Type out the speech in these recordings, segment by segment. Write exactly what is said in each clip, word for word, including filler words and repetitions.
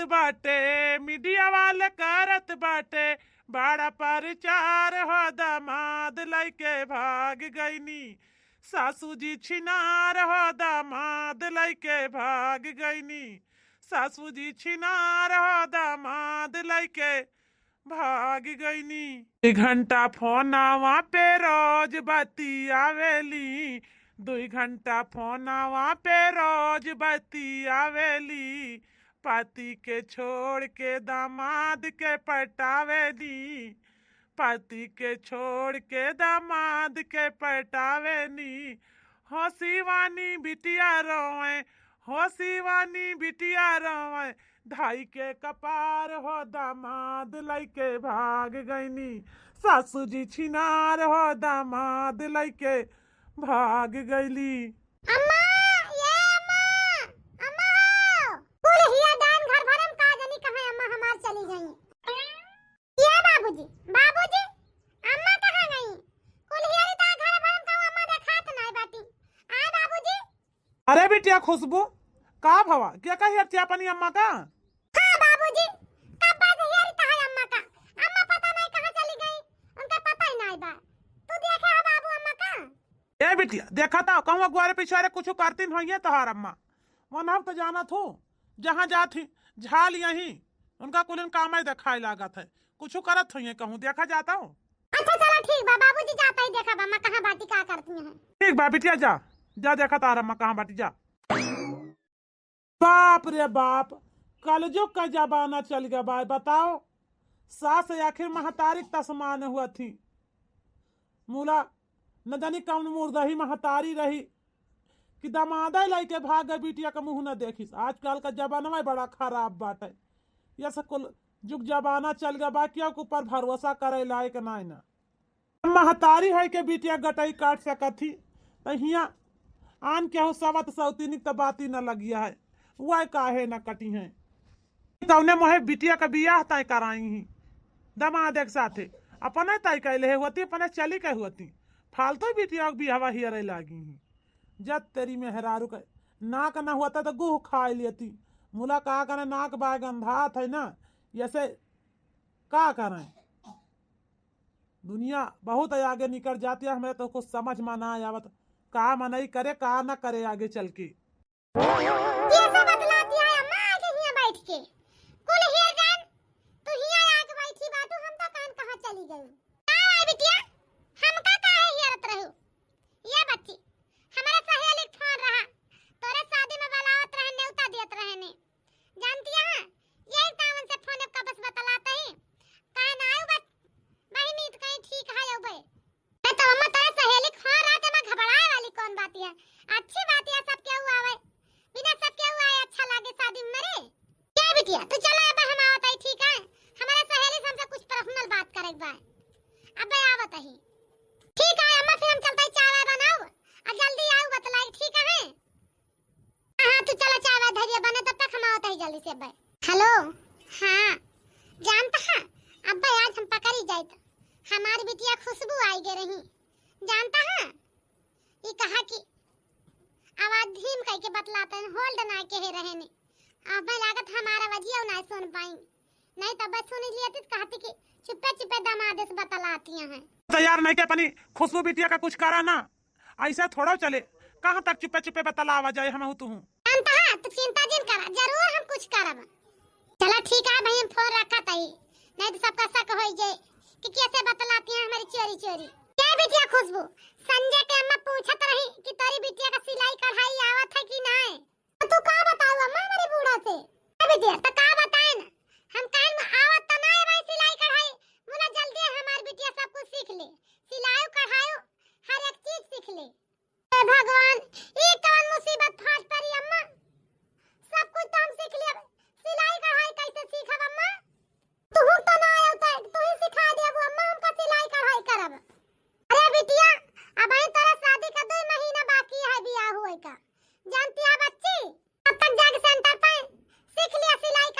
बाटे, मीडिया वाले करत बाटे बड़ा प्रचार हो, दामाद लइके भाग गइनी। सासू जी छिनार हो, दामाद लइके भाग गइनी। सासू जी छिनार हो, दामाद लइके भाग गइनी। दुई घंटा फोनवा पे रोज बतियावेली, दुई घंटा फोनवा पे रोज बतियावेली। पति के छोड़ के दामाद के पटावेली, पति के छोड़ के दामाद के पटावेली। हो शिवानी बिटिया रोवे, हो शिवानी बिटिया रोवे, धाई के कपार हो दामाद लइके भाग गइनी। सासू जी छिनार हो दामाद लइके भाग गइली। अम्मा, ये अम्मा, अम्मा हो। कुल हिया दान घर भरम का जनी कहाँ अम्मा हमार चली गई। ये बाबूजी, बाबूजी, अम्मा कहाँ गई? कुल हिया री दा घर भरम का अम्मा देखात नाय बाटी। आ बाबूजी। अरे बिटिया खुशबू, का भवा? क्या कही अर्ची अपनी अम्मा का? हाँ बाबूजी, कब्बा से हिया री तहाई अम्मा का। अम्मा पता नहीं कहाँ चली गई, उनका पता ही नाय बा। तू देखे हो बाबू अम्मा का? ए बिटिया, देखा था कहूँ अगुआरे पिछुआरे कुछ करतीन होइए तोहार अम्मा। मन हम तो जानत हूँ, जहाँ जात ही झाल यही, उनका कुलिन काम ही देखाई लागत है। कुछ करत होइए कहूँ, देखा जाता हूँ। अच्छा चला ठीक बा, बाबूजी जाता ही देखा बा, अम्मा कहाँ बाटी का करती हैं। ठीक बा बिटिया, जा, जा देखा तोहार अम्मा कहाँ बाटी, जा। बाप रे बाप, कलजुग का जमाना चल गया बा, बताओ। सास आखिर महतारी के तसमान हुआ थी। मुला न जानी कौन मुर्दही महतारी रही कि दमादे लइके भाग गए, बिटिया का मुँह न देखिस। आजकल का जमाना बड़ा खराब बाटे। ये सब कुल जुग जमाना चल गया बा, केहू के ऊपर भरोसा करे लायक नाय ना। महतारी है के बिटिया गटई काट सकत ही, त हियाँ आन केहू सवत सौतीनी त बाती न लगिया है, वह काहे न कटी हैं। कौने मोहे बिटिया का बियाह तय कराई ही, दमाद एक साथे अपने तय कैले है होती, अपने चली के होती, फालतू बिटिया के बियाहवा हियरे लागी ही। जब तेरी मेहरारू के नाक न होता त गुह खाए लेती, मुला का करे नाक बाय गंधात है ना, ऐसे का करें। दुनिया बहुत आगे निकल जाती है, हमरे तो कुछ समझ में ना आवत, का मनई करे, का ना करे आगे चल के। कैसे बतलाती है अम्मा आगे हियां बैठ के? कुल हेर जान, तू हियां आके बैठी बाटू, हम तो कान कहाँ चली गई। का है बिटिया, हमका काहे हेरत रहू? ये बच्ची, हमारे सहेली के फोन रहा, तोरे शादी में बुलावत रहे, न्योता देत रहे ने। जानती है, यही तावन से फोन का बस बतलाते ही, काहे ना आयु बत-, बहिनी तो कहीं ठीक है, आयु बे। मैं तो अम्मा तेरे सहेली के फोन रहा, ते में घबराए वाली कौन बात है? अच्छी बात है, सब केहू आवे, बिना सब केहू आए अच्छा लागे शादी में रे। क्या बिटिया, तू चला, अब हम आवत है, ठीक है? हमारे सहेली से हमसे कुछ पर्सनल बात करे के बा, अब आवत है। ठीक है अम्मा, फिर हम चलते ही चाय वाय बनाओ और जल्दी आओ बतलाई, ठीक है? हाँ, तू चला, चाय वाय धरिया बने, तब तक हम आवत ही जल्दी से अब्बे। हेलो, हाँ, जानता है, अब्बे आज हम पकड़ी जाइत, हमारी बिटिया खुशबू आई गे रही, जानता है, ये कहा कि आवाज धीम कह के बतलाते हैं, होल्ड ना के है रहे ने, अब मैं लागत हमारा वजिया ना सुन पाई, नहीं तो बस सुन लिया तो कहती कि चुप्पे चुप्पे दमाद से बतलाती हैं। तो यार, नहीं के अपनी खुशबू बिटिया का कुछ करा ना, ऐसा थोड़ा चले, कहाँ तक चुप्पे चुप्पे बतलावा जाए हम तू हूँ। जानता है, तू चिंता जिन करा, जरूर हम कुछ करब। चला ठीक है भाई, हम फोन रखा तही, नहीं तो सबका शक होई जाए कि कैसे बतलाती हैं हमारी चोरी चोरी। क्या बिटिया खुशबू, संजय के अम्मा पूछत रही कि तोरी बिटिया का सिलाई कढ़ाई आवत है कि नाय? तो तू का बताऊ अम्मा हमारे बूढ़ा से? क्या बिटिया, तो का बताए ना, हम कहन में आवत तो नाय भाई सिलाई कढ़ाई, बोला जल्दी हमार बिटिया सब कुछ सीख ले, सिलाई कढ़ाई हर एक चीज सीख ले। हे भगवान, ई कौन मुसीबत फाट पड़ी अम्मा? सब कुछ तो हम सीख लेब, सिलाई कढ़ाई कैसे सीखब अम्मा? तुहू तो ना आयो तो तू ही सिखा देबू अम्मा, हमका सिलाई कढ़ाई करब। अरे बिटिया, अबहीं तोरा शादी का दो महीना बाकी है बियाह हुए का, जानती है बच्ची? तब तक जाके सेंटर पे सीख लिया सिलाई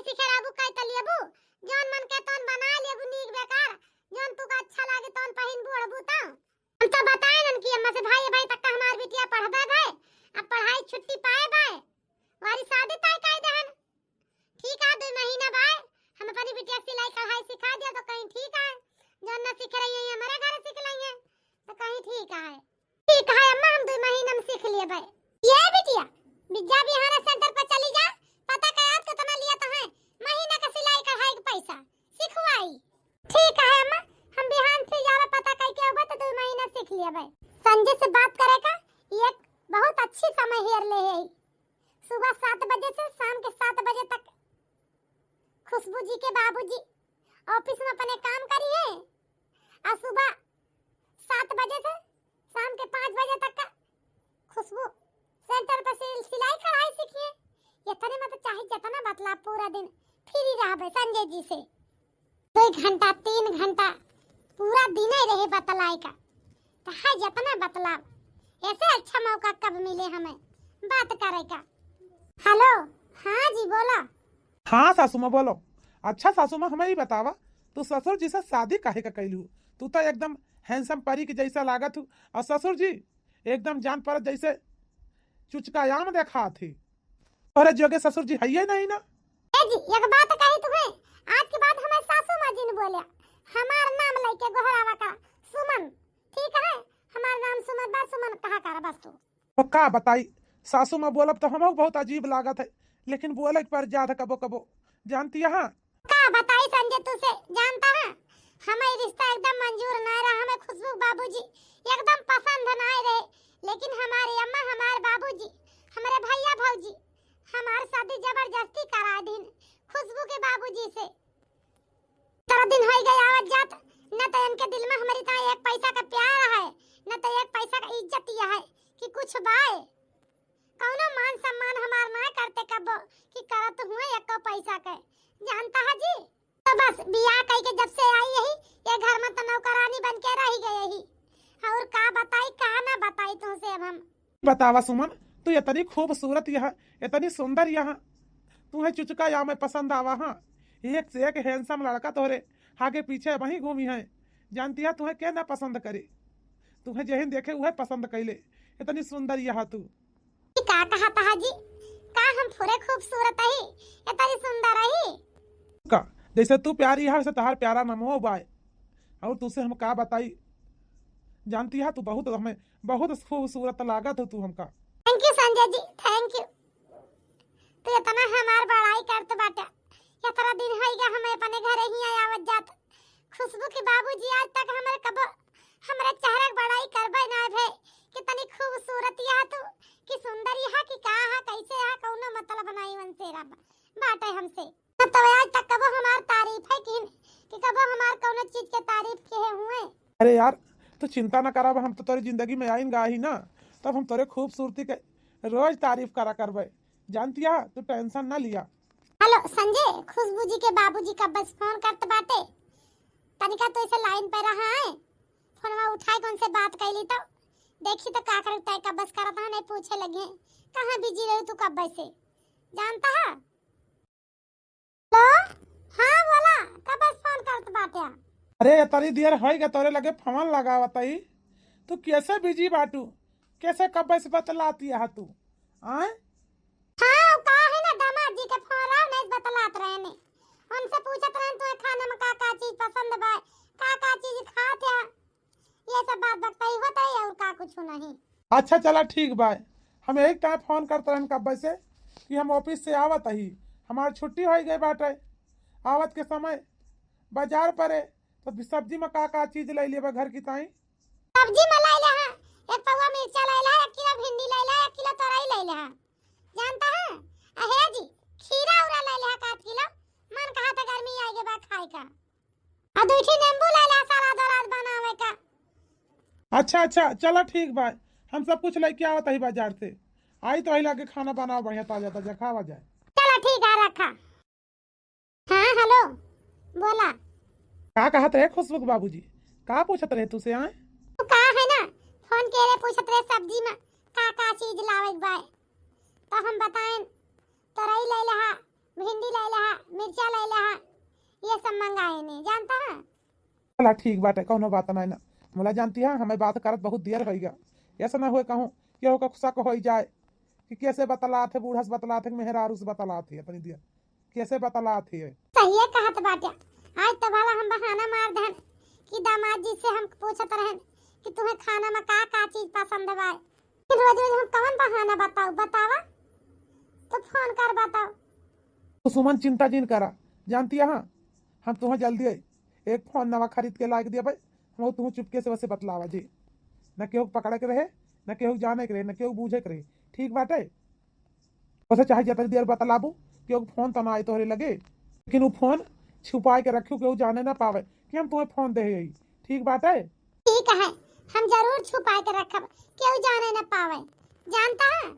सिखराबू, काई त लेबू, जौन मन के तौन बना लेबू, नीक बेकार, जौन तू का अच्छा लागे तौन पहिनबू ओढ़बू त। हम तो बताए नन कि अम्मा से, भाई, भाई तक का हमार बिटिया पढ़बे भाई, अब पढ़ाई छुट्टी पाए भाई, वारी शादी तय कर देहन। ठीक है, दो महीना बाय, हम अपनी बिटिया सिलाई कढ़ाई सिखा दिया तो कहीं ठीक है, जौन ना सीख रही है हमारे घर सीख लेंगे तो कहीं ठीक है। ठीक है अम्मा, हम दो महीना में सीख लिए भाई। ये बिटिया, बिज्जा बिहाना सेंटर पर चली जा, पता कर आज कितना लिया तो है महीना का सिलाई कढ़ाई का पैसा, सिखवाई। ठीक है अम्मा, हम बिहान फिर जावे पता करके आवे तो दो महीना सीख लिए भाई। संजय से बात करे का ये एक बहुत अच्छी समय हेर ले है। सुबह सात बजे से शाम के सात बजे तक खुशबू जी के बाबूजी ऑफिस में अपने काम करी है और सुबह सात बजे से शाम के पाँच बजे तक का खुशबू सेंटर पर सिल-, सिलाई कढ़ाई सीखी है। इतने में तो चाहे जितना बतला पूरा दिन फ्री रहबे संजय जी से। दो घंटा, तीन घंटा, पूरा दिन ही रहे बतलाए का। तो है जितना बतलाव, ऐसे अच्छा मौका कब मिले हमें बात करे का। हेलो, हाँ जी, बोला। हाँ सासू माँ, बोलो। अच्छा सासू माँ, हमें ई बतावा, तू ससुर जी से शादी काहे का कैलू? तू तो एकदम हैंडसम परी के जैसा लागत हू, और ससुर जी एकदम जान परत जैसे चुचका आम देखात ही। तोहरे जोगे ससुर जी हइये नहीं ना। ए जी, एक बात कही तुम्हें, आज के बाद हमें सासू माँ जी न बोले, हमार नाम लेके गोहरावा का सुमन, ठीक है? हमार नाम सुमन बा, सुमन कहा कर बस तू। तो का बताई, सासू माँ बोलब तो हमहू बहुत अजीब लागत है, लेकिन बोले के पड़ जात है कबो कबो, जानती है। का बताई संजय तुसे, जानता है, हमें रिश्ता एकदम मंजूर ना रहा, हमें खुशबू बाबूजी एकदम पसंद ना रहे, लेकिन हमारे अम्मा, हमारे बाबूजी, हमारे भैया भौजी हमार शादी जबरदस्ती करा दीन खुशबू के बाबूजी से। तेरह दिन हो गए आवत जात, न तो इनके दिल में हमारी तरह एक पैसा का प्यार है, न तो एक पैसा का इज्जत यह है कि कुछ बाय। कौनो मान सम्मान हमार ना करते कबो कि करत हुए एको पैसा के, जानता है जी। तो बस बियाह कई के जब से आई यही, ये घर में तो नौकरानी बन के रह गई ही। और का बताई, का ना बताई तुमसे अब हम। बतावा सुमन, तू इतनी खूबसूरत यह, इतनी सुंदर यह, तुम्हें चुचका या मैं पसंद आवा हाँ। एक से एक हैंडसम लड़का तोहरे आगे पीछे वहीं घूमी है। जानती है तुम्हें क्या ना पसंद करे, तुम्हें जहिन देखे वह पसंद कैले। इतनी सुंदर यह तू। ई का कहत हा जी? का हम पूरे खूबसूरत ही, इतनी सुंदर ही? का जैसे तू प्यारी है वैसे तहार प्यारा नमो बाय। और तुसे हम का बताई, जानती है तू बहुत हमें बहुत खूबसूरत लागत हो तू हमका। Thank you Sanjay ji, thank you। तू इतना हमार बड़ाई करत बाटे। इतना दिन होई गया हमें अपने घरे ही आवत जात। खुशबू के बाबूजी आज तक हमरे कबो हमरे चेहरा के बड़ाई करबे ना भे। कितनी खूबसूरत यह तू, कि सुंदर यह, कि का है, कैसे है, कौनो मतलब नहीं उनसे रब बाटे हमसे। ना तो आज तक कबो हमार तारीफ है कि, कि कबो हमार कौनो चीज के तारीफ किए हुए। अरे यार, तू चिंता ना करा, हम तो तोरी जिंदगी में आइन गा ही ना, तब हम तोरे खूबसूरती के रोज तारीफ करा करबे। जानतिया, तू tension ना लिया। हेलो संजय, खुशबू जी के बाबूजी कब्बे से फोन करत बाटे, तनिका तो इसे लाइन पे रहा है, फोनवा उठाए के उनसे बात कैली तो देखी तो का करे, तय कब्बे से करत है, नहीं पूछे लगे कहाँ बिजी रही तू कब्बे से, जानता है। हेलो, हाँ बोला, कब्बे से फोन करत बाटे? अरे इतनी देर होई गए तोरे लगे फोन लगावत ही, तू कैसे बिजी बाटू, कैसे कब्बे से बतलाती है तू, आय? हाँ, उ का है ना, दामाद जी के फोन रहा, नहीं बतलात रहे ने। उनसे पूछत रहे, तुम्हें खाने में का का चीज पसंद बा, का का चीज खात है, ये सब बात बतलाई होत है, और का कुछ नहीं। अच्छा चला ठीक बा, हम यही टाइम फोन करत रहन कब्बे से कि हम ऑफिस से आवत ही, हमार छुट्टी होई गई बाटे, आवत के समय बाजार परे तो सब्जी में का का चीज ले लेबा घर की ताई। सब्जी में ले ले हाँ, एक पौवा मिर्चा ले ले, एक किलो भिंडी ले ले, एक किलो तोरई ले ले हाँ। जानता है, अहे जी, खीरा उरा ले ले हाँ, आध किलो, मन कहा था गर्मी आए के बाद खाए का। आ दू ठे नींबू ले ले, सलाद वलाद बनावे का। अच्छा अच्छा, चला ठीक बा, हम सब कुछ लेके आवत ही बाजार से। आई तो आई लागे खाना बनाओ, बढ़िया ताजा ताजा खावा जाए। चला ठीक है, रखा। हाँ, हेलो, बोला। का कहत रहे खुशबू के बाबूजी? का पूछत रहे तुसे, आय? तू का है ना, फोन के रे पूछत रहे सब्जी में का का चीज लावे के बाय। तो हम बताएन, तोरई ले लेहा, भिंडी लइ लहा, मिर्चा लइ लहा, ये सब मंगाए ने, जानता है? चला ठीक बाटे, कौनो बात नाहीं ना। मुला जानती है, हमें बात करत बहुत देर होइगा। ऐसा ना होए कहूँ, केहू का शक होइ जाए कि कैसे बतलात है, बूढ़ा से बतलात है कि मेहरारू से बतलात है, इतनी देर कैसे बतलात है। सहिए कहत बाटे। आज तो भला हम बहाना मार देहन कि दामाद जी से हम पूछत रहन कि तुम्हें खाना में का का चीज पसंद बा। फिर रोज रोज हम कवन बहाना बताऊ, बतावा? तो फोन कर बताओ। तो सुमन, चिंता जिन करा, जानती है, हम तुम्हें जल्दी आई एक फोन नवा खरीद के लाइके दिया भाई। हम तुम्हें चुपके से वैसे बतलावा जी, न केहू के पकड़े के रहे, न केहू के जाने के रहे, न केहू के बूझे के रहे। ठीक बाटे? वैसे चाहे जतक देर बतलाबू, केहू के फोन तो ना आए तोहरे लगे, लेकिन वो फोन छुपाए के रखियो, केहू जाने ना पावे कि हम तुम्हें फोन दे हई। ठीक बाटे? ठीक है, हम जरूर छुपाए के रखब, केहू जाने ना पावे। जानता है,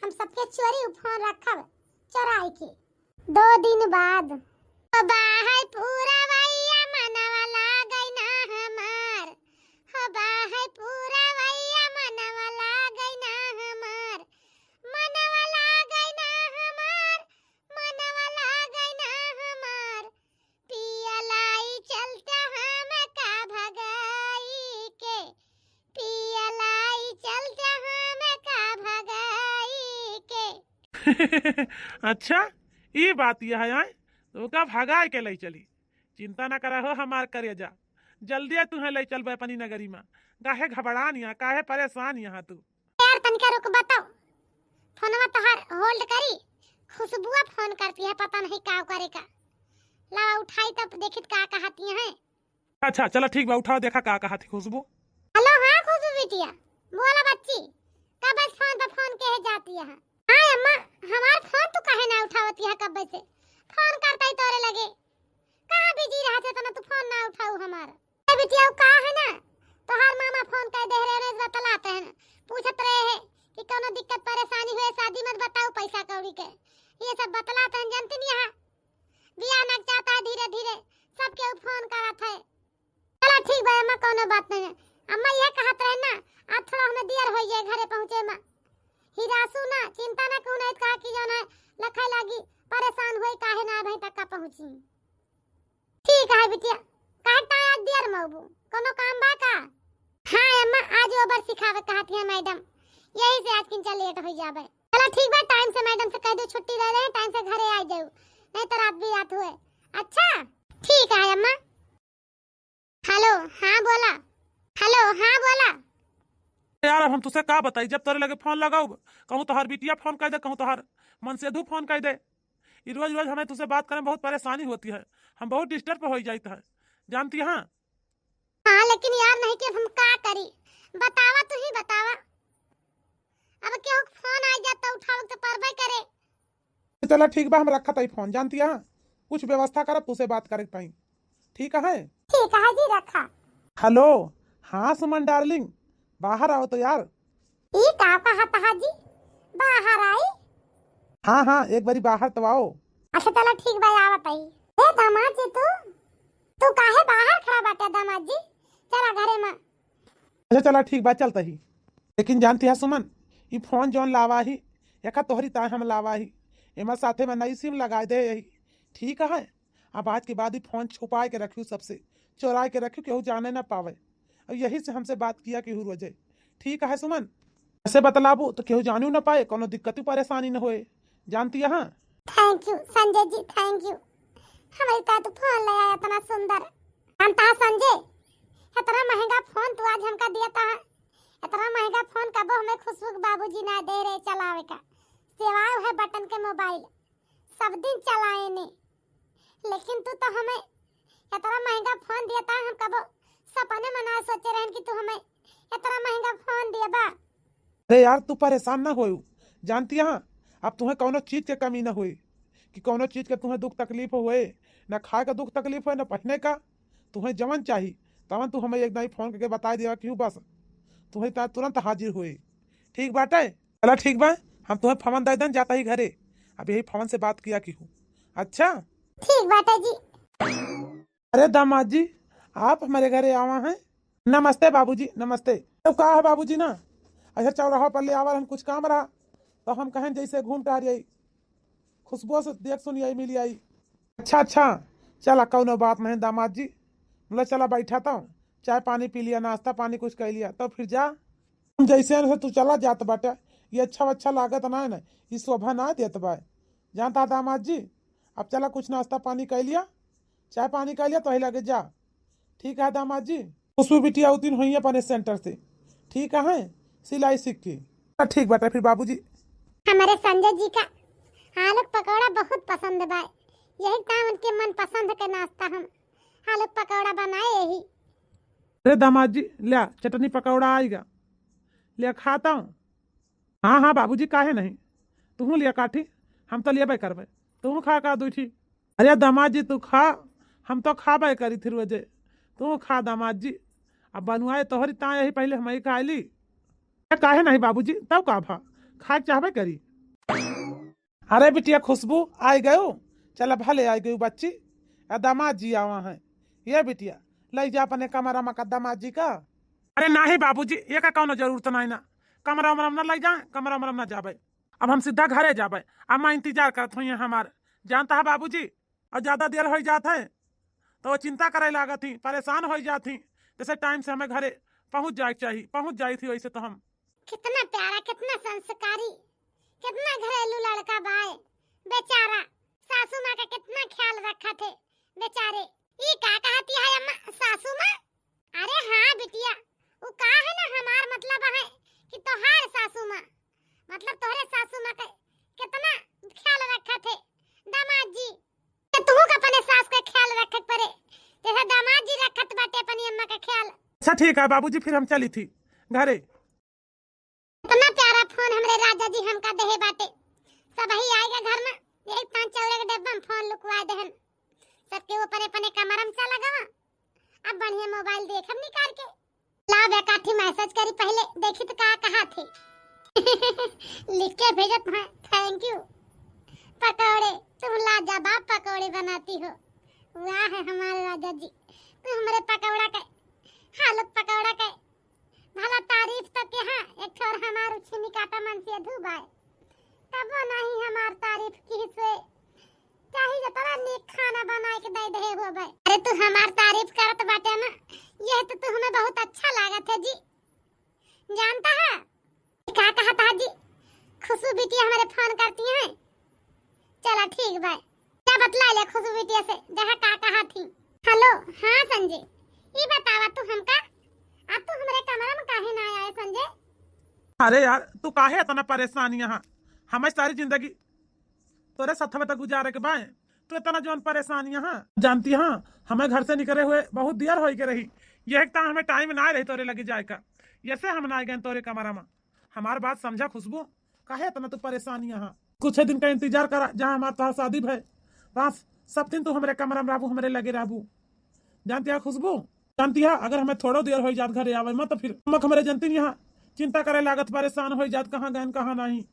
हम सबके चोरी उ फोन रखब, चोराई के। दो दिन बाद। हो बाहै पूरा वैया मनवा लागै ना हमार, हो बाहै पूरा वैया मनवा लागै ना हमार, मनवा लागै ना हमार, मनवा लागै ना हमार, पियलाई चलता हम का भगाई के, पियलाई चलता हम का भगाई के। अच्छा, ई बात यह है, आय? तो का भगाए के लई चली? चिंता ना करा हो हमार करेजा, जल्दी तुहें लई चलबे अपनी नगरी में। काहे घबरान यहाँ, काहे परेशान यहाँ तू? यार तनिका रुक बताओ, फोनवा तोहार होल्ड करी, खुशबुआ फोन करती है, पता नहीं का करे का। लावा उठाई तब देखित का कहती है। अच्छा चला ठीक बा, उठाओ देखा का कहती खुशबू। हेलो, हाँ खुशबू बिटिया, बोला बच्ची, कब से फोन पे फोन कहे जाती है? हाँ अम्मा, हमार फोन तू काहे ना उठावती है कब से? फोन करता ही तोरे लगे, कहाँ बिजी रहत है तना तू फोन ना उठाऊ हमार? ए बिटिया, उ का है ना, तोहार मामा फोन कर दे रहे, उन्हें बतलाते हैं, पूछत रहे हैं कि कौनो दिक्कत परेशानी हुए, शादी मत बताऊ, पैसा कौड़ी के, ये सब बतलाते हैं, जानती नहीं है, बियाह ना चाहता है, धीरे धीरे सबके उ फोन करत है। चला ठीक बा अम्मा, कौनो बात नहीं है। अम्मा ये कहत रहे ना, आज थोड़ा हमें देर हो जाए घरे पहुँचे में। हिरासू ना, चिंता ना, क्यों नहीं कहा कि जौन है लखै लागी, परेशान हुई काहे ना भाई तक का पहुँची। ठीक है बिटिया, काहे ताय आज देर में अबू? कोनो काम बा का? हाँ अम्मा, आज ओबर सिखावे कहत है मैडम, यही से आज किंचा लेट हो जाबे। चला ठीक बा, टाइम से मैडम से कह दो छुट्टी दे रहे, टाइम से घरे आ जाऊ, नहीं तो रात भी रात हुए। अच्छा ठीक है अम्मा। हेलो, हाँ बोला। हेलो, हाँ बोला। यार अब हम तुसे का बताई, जब तोरे लगे फोन लगाऊ, कहूँ तोहार बिटिया फोन कर दे, कहूँ तोहार मनसेधु फोन कर दे। ई रोज रोज हमें तुसे बात करे में बहुत परेशानी होती है, हम बहुत डिस्टर्ब हो जाते हैं, जानती हैं। हाँ लेकिन यार नहीं कि अब हम का करी, बतावा तू ही बतावा। अब केहू के फोन आ जात तो उठावे के तो परबे करे। चला ठीक बा, हम रखत हई फोन, जानती हैं, कुछ व्यवस्था करब तुसे बात करे के पाई। ठीक है? ठीक है जी, रखा। हेलो, हाँ सुमन डार्लिंग, बाहर आओ तो यार। ई का कहत हा जी, बाहर आई? हाँ हाँ, एक बारी बाहर तो आओ। अच्छा चला ठीक बा, आवत हई। ए दामाद जी, तू तू काहे बाहर खड़ा बाटे दामाद जी? चला घरे में। अच्छा चला ठीक बा, चलत ही। लेकिन जानती है सुमन, ई फोन जौन लावा ही, एका तोहरी ताय हम लावा ही, एमा साथे में नई सिम लगाए दे यही। ठीक है, अब आज के बाद ई फोन छुपाए के रखियो सबसे, चोराए के रखियो, केहू जाने ना पावे। अब यही से हमसे बात किया केहू रोजे। ठीक है सुमन, ऐसे बतलाबू तो केहू जानियो ना पाए, कोनो दिक्कत परेशानी न होए। जानती है? Thank you Sanjay ji, thank you. हमारी ताय तू फोन ले आया इतना सुंदर। जानता है संजय, इतना महंगा फोन तू आज हमका दिया था, इतना महंगा फोन कबो हमें खुशबू के बाबूजी ना दे रहे चलावे का, सिवाय है बटन के मोबाइल, सब दिन चलाए ने। लेकिन तू तो हमें इतना महंगा फोन दिया था, हम कबो सपने में ना सोचे रहन कि तू हमें इतना महंगा फोन दिया बा। अरे यार, तू परेशान ना होयू, जानती है, अब तुम्हें कौनो चीज के कमी ना होए, कि कौनो चीज के तुम्हें दुख तकलीफ होए, ना खाए का दुख तकलीफ होए, ना पहने का। तुम्हें जवन चाही, तवन तू हमें एक दाई फोन करके बताई देवा कि हूँ बस, तुम्हें ता तुरंत हाजिर होए। ठीक बाटे? चला ठीक बा, हम तुम्हें फोन दे देन, जाता ही घरे, अब यही फोन से बात किया कि हूँ। अच्छा? ठीक बाटे जी। अरे दामाद जी, आप हमारे घरे आवा हैं। नमस्ते बाबूजी, नमस्ते। तो का है बाबूजी ना, अच्छा चौराहा पर ले आवा रहन, कुछ काम रहा, तो हम कहें जैसे घूम टहर आई। खुशबुआ से देख सुन आई, मिली आई। अच्छा, अच्छा, चला, कौनो बात नहीं दामाद जी। बोला, चला बैठा तो, चाय पानी पी लिया, नाश्ता पानी कुछ कर लिया, तो फिर जा। हम जैसे हैं, तू चला जात बाटे, ये अच्छा, अच्छा लागत ना है ना, ये शोभा ना देत बा। जानता दामाद जी, अब चला कुछ नाश्ता पानी कर लिया, चाय पानी कर लिया, तो ही लगे जा। ठीक है दामाद जी, खुशबू बिटिया उतिन होइए अपने सेंटर से, ठीक है, सिलाई सीख के। हाँ, ठीक बाटे फिर बाबूजी। हमारे संजय जी का आलू पकौड़ा बहुत पसंद बा, यही काम उनके मन पसंद के नाश्ता हम आलू पकौड़ा बनाए यही। अरे दामाद जी, ल्या चटनी पकौड़ा आएगा, ल्या खाता हूँ। हाँ, हाँ बाबूजी, काहे नहीं, तुहूँ लिया काठी, हम तो लेबे करबे, तुहूँ खा का दुई ठी। अरे दामाद जी, तू खा, हम तो खाबे करी थी रोजे, तू खा दामाद जी। अब बनुआए तोहरी ताँ यही पहले हम ही खा ली। ए, काहे नहीं बाबूजी, तब का भा, खाए चाहबे करी। अरे बिटिया खुशबू, आई गयो, चला भले आई गयो बच्ची, आ दामाद जी आवा हैं। ये बिटिया, ले जा अपने कमरा में का दामाद जी का। अरे नहीं बाबूजी, ये का कौनो जरूरत नहीं ना, कमरा उमरा में ना ले जाए, कमरा उमरा में ना जाबे। अब हम सीधा घरे जाबे, अम्मा इंतजार करत होइहैं हमार, जानता है बाबूजी, और ज्यादा देर हो जात है तो वो चिंता करे लागत ही, परेशान हो जात ही। जैसे टाइम से हमें घरे पहुँच जाए के चाहिए, पहुँच जाई थी वैसे तो हम। कितना प्यारा, कितना संस्कारी, कितना घरेलू लड़का बाय। बेचारा सासू माँ का कितना ख्याल रखा थे बेचारे। ई का कहती है अम्मा, सासू माँ? अरे हाँ बिटिया, वो का है ना, हमार मतलब है कि तोहार सासू माँ, मतलब तोहरे सासू माँ के कितना ख्याल रखा थे दामाद जी। तो तू का अपने सास का ख्याल रखे के पड़े, जैसे दामाद जी रखत बाटे अपनी अम्मा का ख्याल। अच्छा ठीक है बाबूजी, फिर हम चली थी घरे। इतना प्यारा फोन हमरे राजा जी हमका देहे बाटे। सबही आएगा घर में, यही पाँच चौरे के डब्बा में फोन लुकवा देहन। सबके ऊपर अपने कमरा में चला गवा। अब बढ़िया मोबाइल देखब निकाल के। लाव एकाठी मैसेज करी पहले, देखी तो का कहा थी। लिख के भेजत है, thank you। पकौड़े, तुम लाजवाब पकौड़े बनाती हो। वाह है हमारे राजा जी, तू हमरे पकौड़ा के, आलू पकौड़ा के भला तारीफ तो के हाँ, एक ठोर हमार उछिनी काटा मन से अधू बाय। तबो नहीं हमार तारीफ की से, चाहे जतना नीक खाना बनाए के दे दे हो भाई। अरे तू हमार तारीफ करत बाटे ना, यह तो तू हमें बहुत अच्छा लागत है जी। जानता है का कहता है जी, खुशबू बिटिया हमारे फोन करती हैं। चला ठीक बा, जा बतला ले खुशबू बिटिया से, जहाँ का कहा थी। हेलो, हाँ संजय, ई बतावा तू हमका, अब तू हमरे कमरा में काहे ना आए संजय? अरे यार, तू काहे इतना परेशान यहाँ? हमें सारी जिंदगी तोरे साथ में तो गुजारे के बाए, तू इतना जौन परेशान यहाँ। जानती हाँ, हमें घर से निकले हुए बहुत देर होई के रही, यह एक तो हमें टाइम ना रही तोरे लगे जाए का, यसे हम ना गए तोरे कमरा में। हमार बात समझा खुशबू, काहे इतना तू परेशान यहाँ? कुछ दिन का इंतजार करा, जहाँ हमार तोहार शादी भय, बस सब दिन तू हमरे कमरा में रहबू, हमरे लगे रहबू। जानती है खुशबू, जानती है, अगर हमें थोड़ो देर हो जात घरे आवे में, तो फिर अम्मा हमरे जनती यहाँ चिंता करे लागत, परेशान हो जात, कहाँ गए कहाँ नहीं।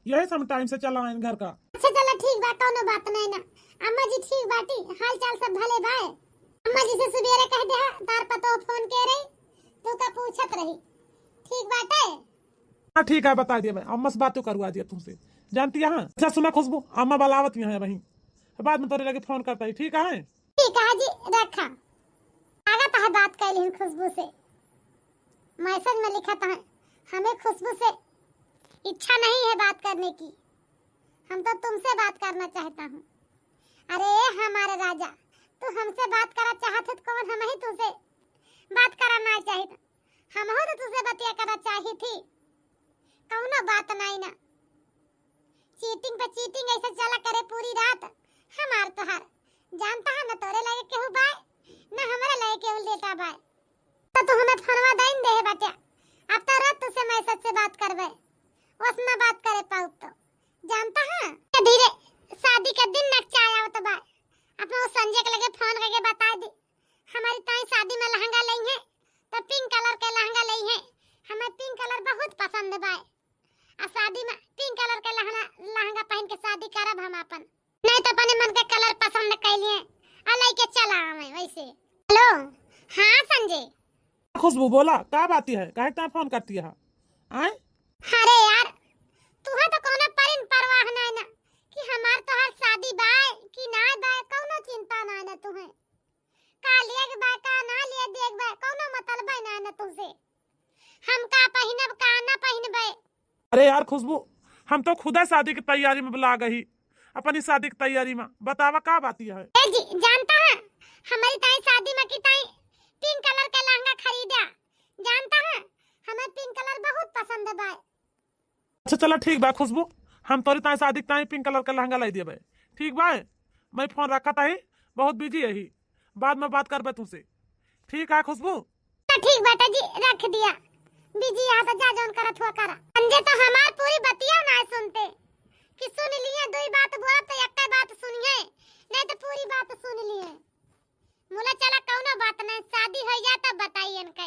यही से हम टाइम से चला आए घर का। अच्छा चला ठीक बा, कौनो बात नहीं ना। अम्मा जी ठीक बाटी, हाल चाल सब भले बाय। अम्मा जी से सुबेरे कह दे हा, तार पतो फोन के रही, तू का पूछत रही। ठीक बाटे? हाँ ठीक है, बता दिया मैं, अम्मा से बात तो करवा दिया तुमसे। जानती है, हाँ? अच्छा सुना खुशबू, अम्मा बुलावत यहाँ है वहीं, बाद में तोरे लगे फोन करता है, ठीक है? ठीक है जी, रखा। आगा तो है बात कर ली खुशबू से, मैसेज में लिखा था, हमें खुशबू से इच्छा नहीं है बात करने की, हम तो तुमसे बात करना चाहता हूँ। अरे हमारे राजा, तू हमसे बात करा चाहत है तो कौन हम ही तुमसे बात करना चाहिए? हम हो तो तुझसे बतिया करना चाहिए थी, कौनो बात नहीं ना। चीटिंग पे चीटिंग ऐसे चला करे पूरी रात, हमार तोहार। जानता है न तोरे लगे केहू बाय, न हमरे लगे केहू लेटा बाय। तो तू हमें फोनवा दइन दे है बाटे, अब तो रात तुझसे मैसेज से बात करबे, वसना बात करे पाउब तो। जानता है, धीरे शादी के दिन नकचाए आवत बा, अपना वो संजय के लगे फोन करके बता दी, हमारी ताई शादी में लहंगा लई है, तो पिंक कलर के लहंगा लई है, हमें पिंक कलर बहुत पसंद बाय। आ शादी में पिंक कलर के लहंगा, लहंगा पहन के शादी करब हम अपन। नहीं तो अपने मन के कलर पसंद कर लिए और लेके चला आवे वैसे। हेलो, हाँ संजय। खुशबू बोला, का बात है? काहे तैं फोन करती है? आए? अरे यार, तुहे तो कोनो परिन परवाह नहीं ना कि हमार तोहार अरे यार खुशबू, हम तो खुदे शादी की तैयारी में लाग ही, अपनी शादी की तैयारी में। बतावा का बात यह है? ए जी, जानता है, हमरी ताई शादी में की ताई pink colour का लहंगा खरीदा। जानता है, हमें pink colour बहुत पसंद बा। अच्छा चला ठीक बा खुशबू, हम तोरी ताई शादी की ताई pink colour का लहंगा लाई दिया बे। ठीक बा, मैं phone रखत ही, बहुत busy ही, बाद में बात करबे तुमसे। ठीक है खुशबू। तो ठीक बाटे जी, रख दिया। Busy यहाँ तो जा जौन करत हुआ करा। संजय तो हमार पूरी बतिया ना सुनते कि सुन लिए, दुई बात बोलब तो एक बात सुनिए, नहीं तो पूरी बात सुन लिए। मुला चला कौनो बात नहीं, शादी हो जाए तब बताई इनके।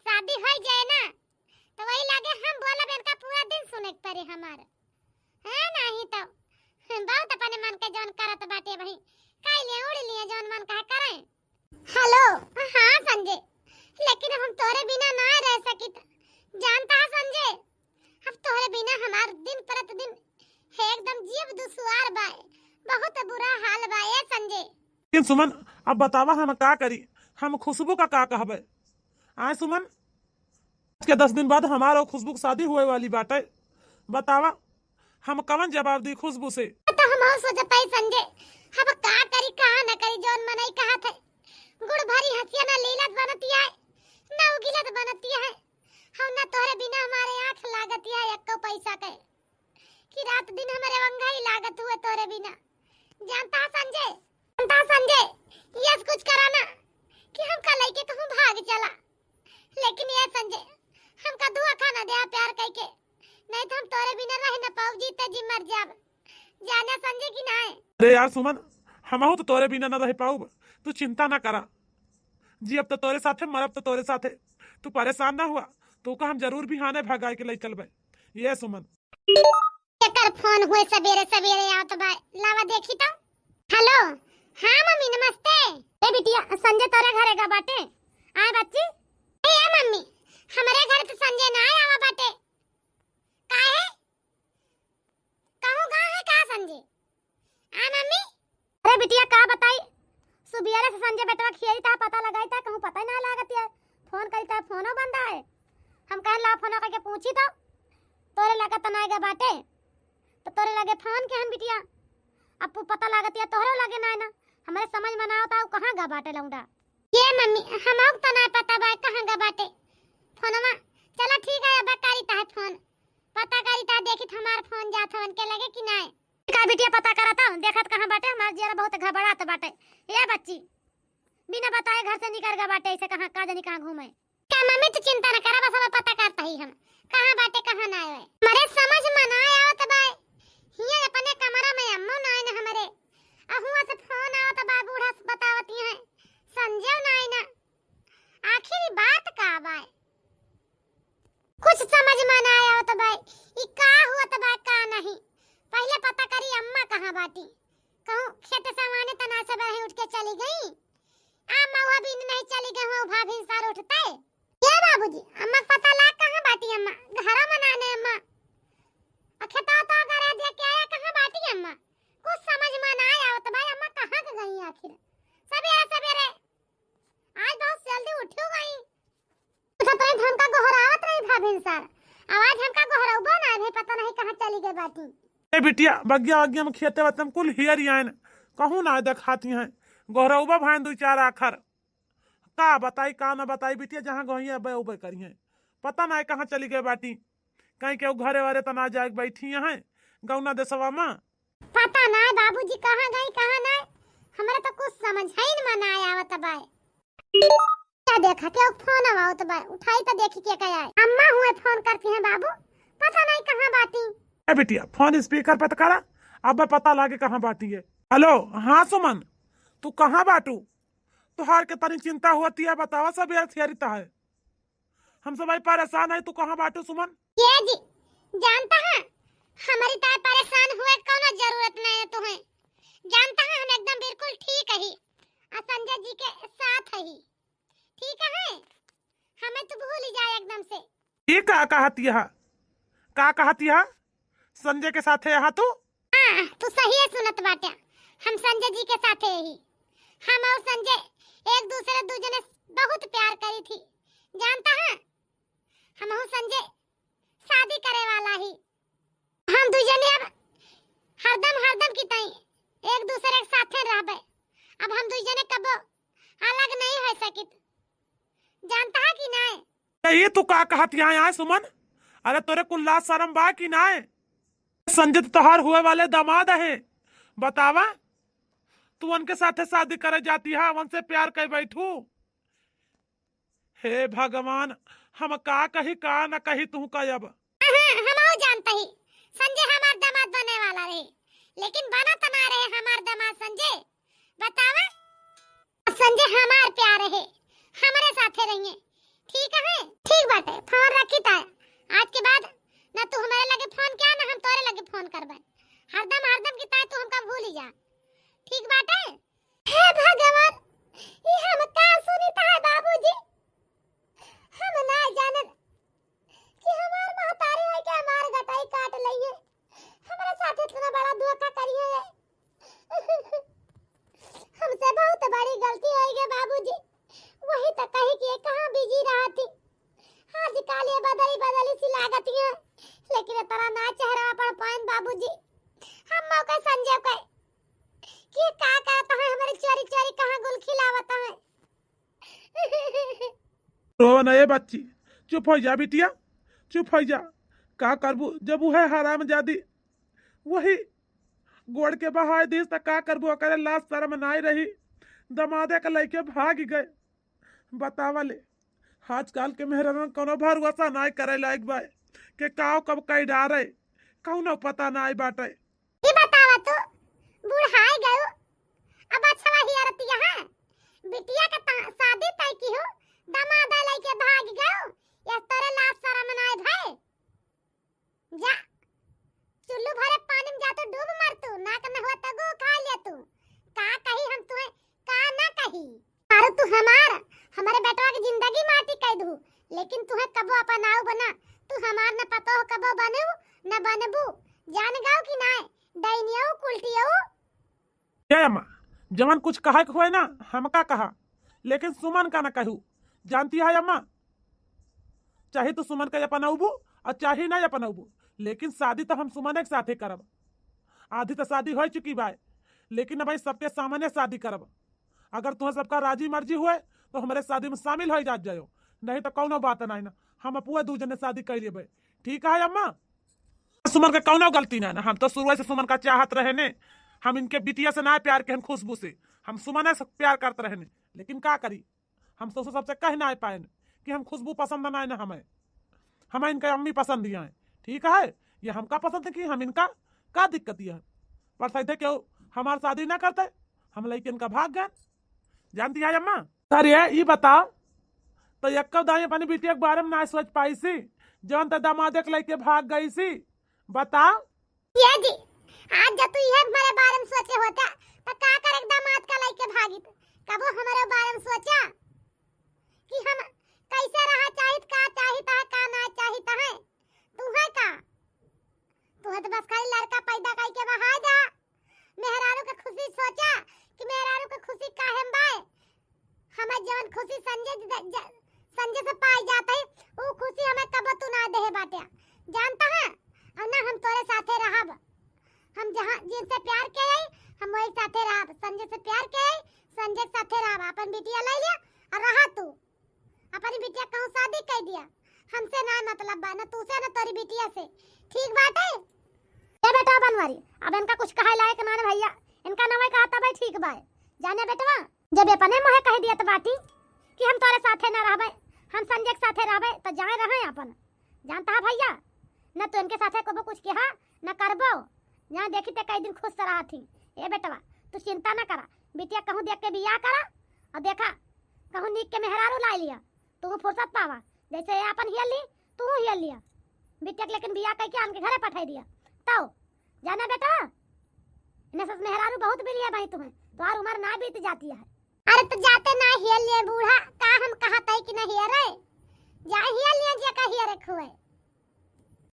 शादी हो जाए ना तो वही लागे हम बोलब इनका पूरा दिन सुने के पड़े हमार। है नहीं तो बहुत अपने मन के जौन करत बाटे भाई, काई लिए उड़ लिए जौन मन कहा करें। Hello, हाँ संजय, लेकिन हम तोरे बिना ना रह सकित। जानता है संजय, अब तोरे बिना हमार दिन प्रतिदिन एकदम जीव दुश्वार बाए, बहुत बुरा हाल बाए संजय। लेकिन सुमन, अब बतावा हम का करी, हम खुशबू का का कहबे? आए सुमन, आज के दस दिन बाद हमार और खुशबू की शादी हुए वाली बाटे, बतावा हम कवन जवाब दी खुशबू से? तो हम सोचत है संजय, अब का करी का न करी, जौन मनई कहत है, गुड़ भरी हंसिया ना लीलत बनती है, ना उगिलत बनती है। हम ना तोहरे बिना हमारे आँख लागत है एको पैसा के, कि रात दिन हमारे वंगाई लागत हुए तोहरे बिना। जानता है संजय, जानता है संजय, यस कुछ करा ना कि हमका लइके कहूँ भाग चला। लेकिन ये संजय, हमका दुआ खाना दे प्यार कइके, नहीं तो हम तोरे बिना रह न पाऊ, जीते जी मर जाब। जाने संजय कि नाय? अरे यार सुमन, हमहू तो तोरे बिना न रह पाऊब, तू चिंता ना करा। जी अब तो तोरे साथे, मरब तो तोरे साथे। तू परेशान ना हुआ, तू का हम जरूर बिहाने भगाए के ले चलबे। ये सुमन। एकर phone हुए सबेरे सबेरे आवत बा, लावा देखी तो। Hello, हाँ मम्मी नमस्ते। ए बिटिया, संजय तोरे घरे गा बाटे? आए बच्ची। ए, ए मम्मी, हमरे घर तो संजय ना आवा बाटे। काहे? कहूँ गा है का संजय? आ मम्मी? अरे बिटिया का बताई, सुबियरे से संजय बेटवा खियाई ता, पता लगाई ता, कहूँ पता ही ना लागत है। Phone करी ता, phoneओ बंद आए। हम कहन ला phone करके पूछी तो, तोरे लगे तो ना गा बाटे, तो तोरे लगे phone के हम बिटिया। अब पता लागत है तोहरे लगे ना है ना, हमरे समझ में ना आवता, उ कहाँ गा बाटे लौंडा। ये मम्मी, हमहू तो ना पता बा कहाँ गा बाटे phoneवा। चला ठीक है, अब करी ता है phone, पता करी ता, देखी त हमार phone जात हवन के लगे कि नाय। का बिटिया पता करत हूँ, देखत कहाँ बाटे, हमार जियरा बहुत घबरात बाटे। ए बच्ची, बिना बताए घर से निकर गा बाटे, ऐसे कहाँ, का जानी कहाँ घूमे। का मम्मी तू चिंता न करा, बस अब पता करत ही हम, कहाँ बाटे, कहाँ ना आवे। हमरे समझ में ना आवत बा, हियाँ अपने कमरा में अम्मो ना आइन हमरे, आ हुआँ से phone आवत बा, बूढ़ा से बतावत हैं, संजय ना आइन। आखिर ई बात का बा? कुछ समझ में ना आवत बा, ई का हुअत बा, का नहीं। पहिले पता करी अम्मा कहाँ बाटी। कहूँ खेत सवाने तना से बरही उठ के चली गई। आ महुआ बीन नहीं चली गई हो, भाभी सार उठते। ये बाबूजी, अम्मा के पता लाग कहाँ बाटी अम्मा? घरा में ना ने अम्मा। आ खेतवा तो करे देख के आया, कहाँ बाटी अम्मा? कुछ समझ में ना आवत बा, अम्मा कहाँ के गई आखिर? सबेरे सबेरे आज बहुत जल्दी उठियो गई। उठत रही तो हमका गोहरावत रही भाभी सार। आवाज हमका गोहरउबो ना भे, पता नहीं कहाँ चली गई बाटी। ए बिटिया, बगिया वगिया में खेते वेते में कुल हेरि आइन, कहूँ ना देखाती हैं। गोहरउबा भाइन दुई चार आखर। का बताई, का ना बताई बिटिया, जहाँ गई अबे उबे करी हैं। पता ना कहाँ चली गई बाटी। कहीं केहू घरे वरे त ना जाए के बैठी हैं गौना देसवा में। पता नाय बाबूजी कहाँ गई, कहाँ नाय, हमरे तो कुछ समझ ही में ना आवत बाय। का देखा, केहू phone आवत बाय, उठाई तो देखी के का आए। अम्मा हुए phone करती हैं बाबू, पता नहीं कहाँ बाटी। ए बिटिया, phone speaker पे तो करा, अब पता लागे कहाँ बाटी है। Hello, हाँ सुमन, तू कहाँ बाटू? तुहार के तनी चिंता होती है, बतावा सब यार थियरी ता है। हम सब भाई परेशान है, तू कहाँ बाटू सुमन? ये जी, जानता है, हमारी ताय परेशान हुए कौनो जरूरत नहीं है तुम्हें। जानता है, हम एकदम बिल्कुल ठीक ही, आ संजय जी के साथ ही। ठीक है, हमें तो भूल ही जाए एकदम से। ये का कहत यह? का कहत यह? संजय के साथे यहाँ तू? हाँ, तू सही है सुनत बाटे। हम संजय जी के साथे ही। हम और संजय एक दूसरे दू जने बहुत प्यार करी थी। जानता है, हम और संजय शादी करे वाला ही। हम दुइ जने अब हरदम, हरदम की तई एक दूसरे के साथे रहबे। अब हम दुइ जने कबो अलग नहीं हो सकित, जानता है कि नहीं? ये तू का कहत यहाँ आए सुमन? अरे तोरे कुल लाज शरम बा कि नाय? संजय तो तोहार हुए वाले दामाद है। बतावा, तू उनके साथे शादी करे जाती है, उनसे प्यार कर बैठू। हे भगवान, हम का कही का न कही तू का अब। हाँ, हम जानते ही संजय हमार दामाद बने वाला रहे, लेकिन बना तो ना रहे हमार दामाद संजय। बतावा, अब संजय हमार प्यार है, हमरे साथे रहिए। ठीक है, ठीक बाटे, फोन रखी ताय। आज के बाद ना तू हमारे लगे फोन किया, ना हम तोरे लगे फोन करबे। हरदम, हरदम की ताय तू हमका भूल ही जा। ठीक बाटे? हे भगवान, ई हम का सुनी ताय बाबूजी? हम ना जानत कि हमार महतारी होई के हमार गटाई काट लइहे। हमरे साथ इतना बड़ा धोखा करिए ये। हमसे बहुत बड़ी गलती होई गई बाबूजी। वही तो कही कि ये कहाँ बिजी रहती। आजकल ये बदली बदली सी लागत है, लेकिन इतना ना चेहरा पर पाइन बाबूजी। हम मौके संजय के कि का कहता है हमारे चोरी चोरी कहाँ गुल खिलावता है। रो न ए बच्ची, चुप हो जा बिटिया, चुप हो जा। का करबू जब उहे हरामजादी वही गोड़ के बहाय दिस त का करबू? ओकरे लाज शरम नाय रही, दमादे के लइके भाग गए। बतावा ले, आजकल के मेहरन कौनो भरोसा नाय करे लायक बाय, के काव कब कई डारे, कौनो पता नाय बाटे। ई बतावा तू, बुढ़ाई गयो, अब अच्छा हियरतिया है, बिटिया के ता-, शादी तय की हो, दमाद लइके भाग गयो, या तोरे लाज शरम नाय भय? जा, चुल्लू भरे पानी में जा तू डूब मर तू, ना के नहुआ तगो खा ले तू, का कही हम तुहे, का ना कही। अरे तू हमार, हमारे बेटवा की जिंदगी माटी कह दू, लेकिन तुहे कबो अपन आऊ बना, तू हमार न पतो हो कबो बनू, न बनबू, जान गाओ कि नाय, डैनियो कुलटियो। ए अम्मा, जवन कुछ कहे के होए ना, हमका कहा, लेकिन सुमन का ना कहू। जानती है अम्मा, चाहे तू सुमन का अपनौबू और चाहे ना अपनौबू, लेकिन शादी तो हम सुमने के साथे करब। आधी तो शादी हो चुकी बाय, लेकिन अब सबके सामने शादी करब। अगर तुहें सबका राजी मर्जी हुए तो हमारे शादी में शामिल हो जात जायो, नहीं तो कौनो बात नहीं ना, हम अपुए दू जने शादी कर लेबे। ठीक है अम्मा? सुमन के कौनो गलती ना, ना, हम तो शुरुए से सुमन का चाहत रहे ने, हम इनके बिटिया से ना प्यार के, हम खुशबू से, हम सुमने से प्यार करत रहे ने, लेकिन का करी, हम ससुर सबसे कह ना पाए कि हम खुशबू पसंद ना है ना हमें, हमें इनका अम्मी पसंद ही है। ठीक है, ये हमका पसंद है कि हम इनका का दिक्कत है, पर सही थे क्यों हमार शादी ना करते, हम लइके इनका भाग गए। जानती है अम्मा? अरे ई बताओ, तो यक्को दाई अपनी बिटिया के बारे में ना सोच पाई सी, जौन तो दामादे के लइके भाग गई सी। बताओ। ये जी, आज जब तू ये हमारे बारे में सोचे होता, तो का करे दामाद का लइके भागित? कबो हमारे बारे में सोचा कि हम कैसे रहा चाहित, का चाहित है, का ना चाहित है? तू है का? तू है तो बस खाली लड़का पैदा करके बहा जा। मेहरारू के खुशी सोचा कि मेहरारू के खुशी काहे में बाय। हमें जवन खुशी संजय ज-, ज-, संजय से पाई जात है, ऊ खुशी हमें कबो तू ना देहे बाटे। जानता है? और ना हम तोरे साथे रहब। हम जहाँ जिनसे प्यार के है, हम वही साथे रहब। संजय से प्यार के है, संजय के साथे रहब। अपन बिटिया ले लिया और रहा तू। अपनी बिटिया कहूँ शादी कर दिया, हमसे ना मतलब बा, ना तू से ना तोरी बिटिया से। ठीक बाटे? ए बेटा बनवारी, अब इनका कुछ कहे लायक ना ना भैया, इनका नवाई कहा तबे ठीक बा। जाने बेटवा, जब ये अपने मुँहे कह दिया तो बाटी कि हम तोरे साथे ना रहबे, हम संजय के साथे रहबे, तो जाए रहे अपन। जानता है भैया, न तो इनके साथे कबो कुछ कहा, न करबो। यहाँ देखी ते कई दिन खुश से रहा थी। ए बेटवा, तू चिंता न करा, बिटिया कहूँ देख के बियाह करा, और देखा, कहूँ नीक के मेहरारू ला लिया, तू फुर्सत पावा, जैसे ये अपन हियल ली, तू हियल लिया। बिटिया के लेकिन बियाह करके आन के घरे पठाई दिया। तो जाना बेटा, इन्हें सस मेहरारू बहुत मिली है भाई तुम्हें, तुम्हारी उम्र ना बीत जाती है। अरे तो जाते ना हियल लिए बूढ़ा, का हम कहा तई कि ना हियरे? जा हियल लिए जे का हियरे खुए।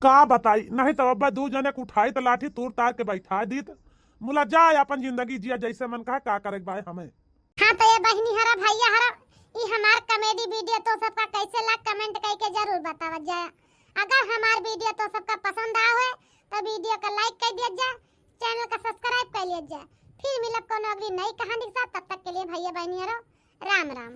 का बताई, नहीं तो अब्बा दू जने के उठाई त लाठी तूर तार के बैठा दीत। मुला जा अपन जिंदगी जिया जैसे मन कहा, का करे के बाय हमें। हाँ तो ये बहिनी हरा भैया हरा, ई हमार comedy video तो सबका कैसे लाग comment करके जरूर बतावा जाया। अगर हमार video तो सबका पसंद आवे तो video का like कर दिया जा, channel का subscribe कर लिया जा। फिर मिलब कोनो अगली नई कहानी के साथ, तब तक के लिए भैया बहनियरो राम राम।